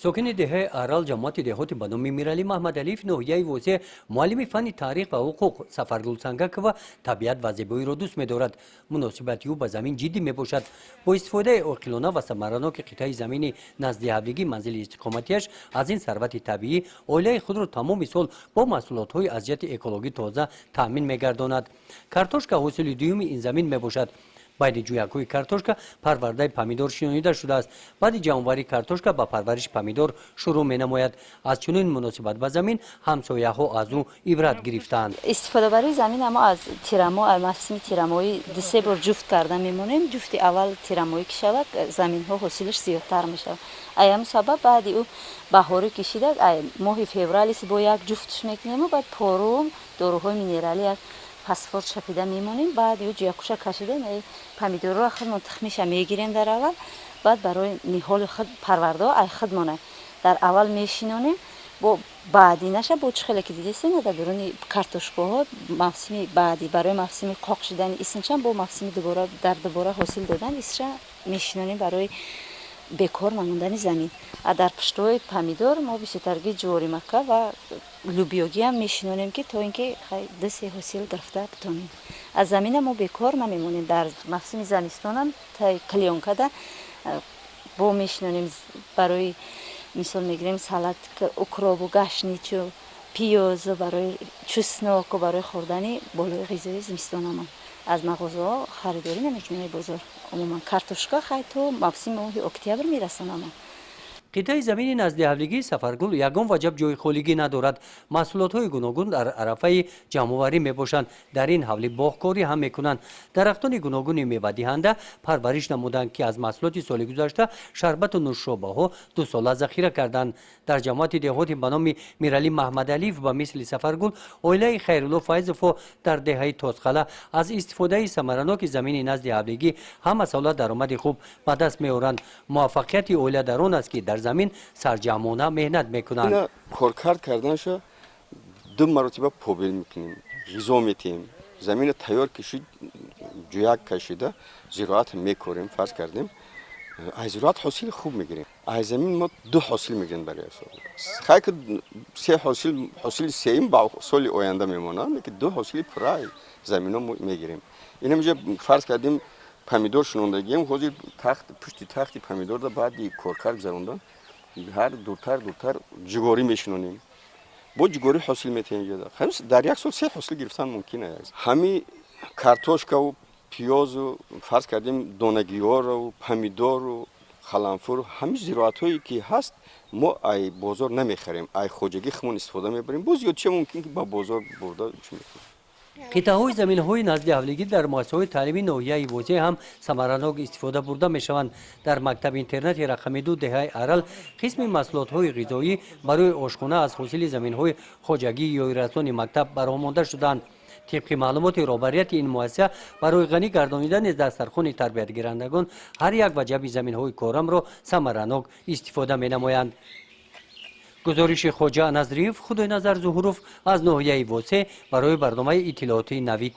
Сокини деҳаи Арал, ҷамоати деҳоти ба номи Миралӣ Маҳмадалиев, ноҳияи Восеъ, муаллими фанни таърих ва ҳуқуқ Сафаргул Сангакова табиат ва зебоиро дӯст медорад. Муносибати ӯ ба замин ҷиддӣ мебошад. Бо истифодаи оқилона ва самараноки қитъаи замини назди ҳавлигӣ манзили истиқоматиаш аз ин сарвати табиӣ оилаи худро тамоми сол бо маҳсулотҳои аз ҷиҳати экологӣ тоза таъмин мегардонад. Картошка ҳосили дуюми ин замин мебошад. Байни ҷӯякҳои картошка парвардаи помидор шинонида шудааст. Баъди ҷамъоварии картошка ба парвариши помидор шурӯъ менамояд. Аз чунин муносибат ба замин ҳамсояҳо аз ӯ ибрат гирифтаанд. Истифодабарии замин мо аз тирамо, мавсими тирамоӣ дусе бор ҷуфт карда мемонем. Ҷуфти аввал тирамоӣ ки шавад, заминҳо ҳосилаш зиёдтар мешавад. Ай ҳамн сабаб баъди ӯ баҳорӣ кишида, моҳи февралис бо як ҷуфтш мекунему, баъд пору, доруҳои минералӣ, як фосфор чапида мемонем. Баъд ё ҷӯякуша кашида, помидорро худмон тухмиша мегирем дар аввал, баъд барои ниҳоли худ парвардао ай худмона дар аввал мешинонем. Бо баъдӣ наша бо чӣ хеле ки дидестена, дар дуруни картошкаҳо мавсими баъдӣ барои мавсими қоқ шидани исмчам, бо мавсими дубора дар дубора ҳосил додан исша мешинонем барои бекор намондани замин. А дар пуштҳои помидор мо бисёртарги ҷуворимакка ва лӯбиёгиам мешинонем, ки то ин ки ду се ҳосил гирифта битонем. Аз замина мо бекор намемонем. Дар мавсими замистонам тай клеёнкада бо мешинонем. Барои мисол мегирем салат, укробу, гашничу, пиёзу, барои чесноку, барои хӯрдани болои ғизои зимистонамон аз мағозаҳо харидорӣ намекунем. Бозор умуман картошка хай то мавсими моҳи октябр мерасонамон. Қитъаи замини назди ҳавлигии Сафаргул ягон ваҷаб ҷои холигӣ надорад. Маҳсулотҳои гуногун дар арафаи ҷамъоварӣ мебошанд. Дар ин ҳавлӣ боғкорӣ ҳам мекунанд. Дарахтони гуногуни мевадиҳанда парвариш намуданд, ки аз маҳсулоти соли гузашта шарбату нӯшобаҳо дусола захира карданд. Дар ҷамоати деҳоти ба номи Миралӣ Маҳмадалиев ба мисли Сафаргул оилаи Хайрулло Файзовҳо дар деҳаи Тозқала аз истифодаи самараноки замини назди ҳавлигӣ ҳамасола даромади хуб ба даст меоранд. Муваффақияти оила дар он аст, ки дар замин сарҷамъона меҳнат мекунанд. Коркард карданша ду маротиба побел мекунем, ғизо метиҳем. Замина тайёр кишид, ҷӯяк кашида, зироат мекорем. Фарз кардем, аз зироат ҳосили хуб мегирем. Аз замин мо ду ҳосил мегирем барои сол, хай ки се ҳосил, ҳосили сеюм ба соли оянда мемонад, лекин ду ҳосили пурра замино мегирем. Инамҷа фарз кардем, помидор шинондагием. Ҳозир тахт, пушти тахти помидорда баъди коркард гузарондан ҳар дуртар дуртар ҷуворӣ мешинонем, бо ҷуворӣ ҳосил метиҳем. Дар як сол се ҳосил гирифтан мумкин аст. Ҳами картошкаву пиёзу, фарз кардем, донагиёру, помидору, қаламфуру, ҳами зироатҳое ки ҳаст, мо ай бозор намехарем, ай хоҷагӣ худмон истифода мебарем. Боз зиёд че мумкин ки ба бозор бурда чӣ мекунем. Қитъаҳои заминҳои назди ҳавлигӣ дар муассисаҳои таълимии ноҳияи Восеъ ҳам самаранок истифода бурда мешаванд. Дар мактаби интернати рақами 2 деҳаи Арал қисми маҳсулотҳои ғизоӣ барои ошхона аз ҳосили заминҳои хоҷагии ёрирасони мактаб баромонда шуданд. Тибқи маълумоти роҳбарияти ин муассиса, барои ғанӣ гардонидани дастархони тарбиятгирандагон ҳар як ваҷаби заминҳои корамро самаранок истифода менамоянд. Гузориши Хоҷа Назриев, Худойназар Зуҳуров аз ноҳияи Восеъ барои барномаи иттилоотии Навид.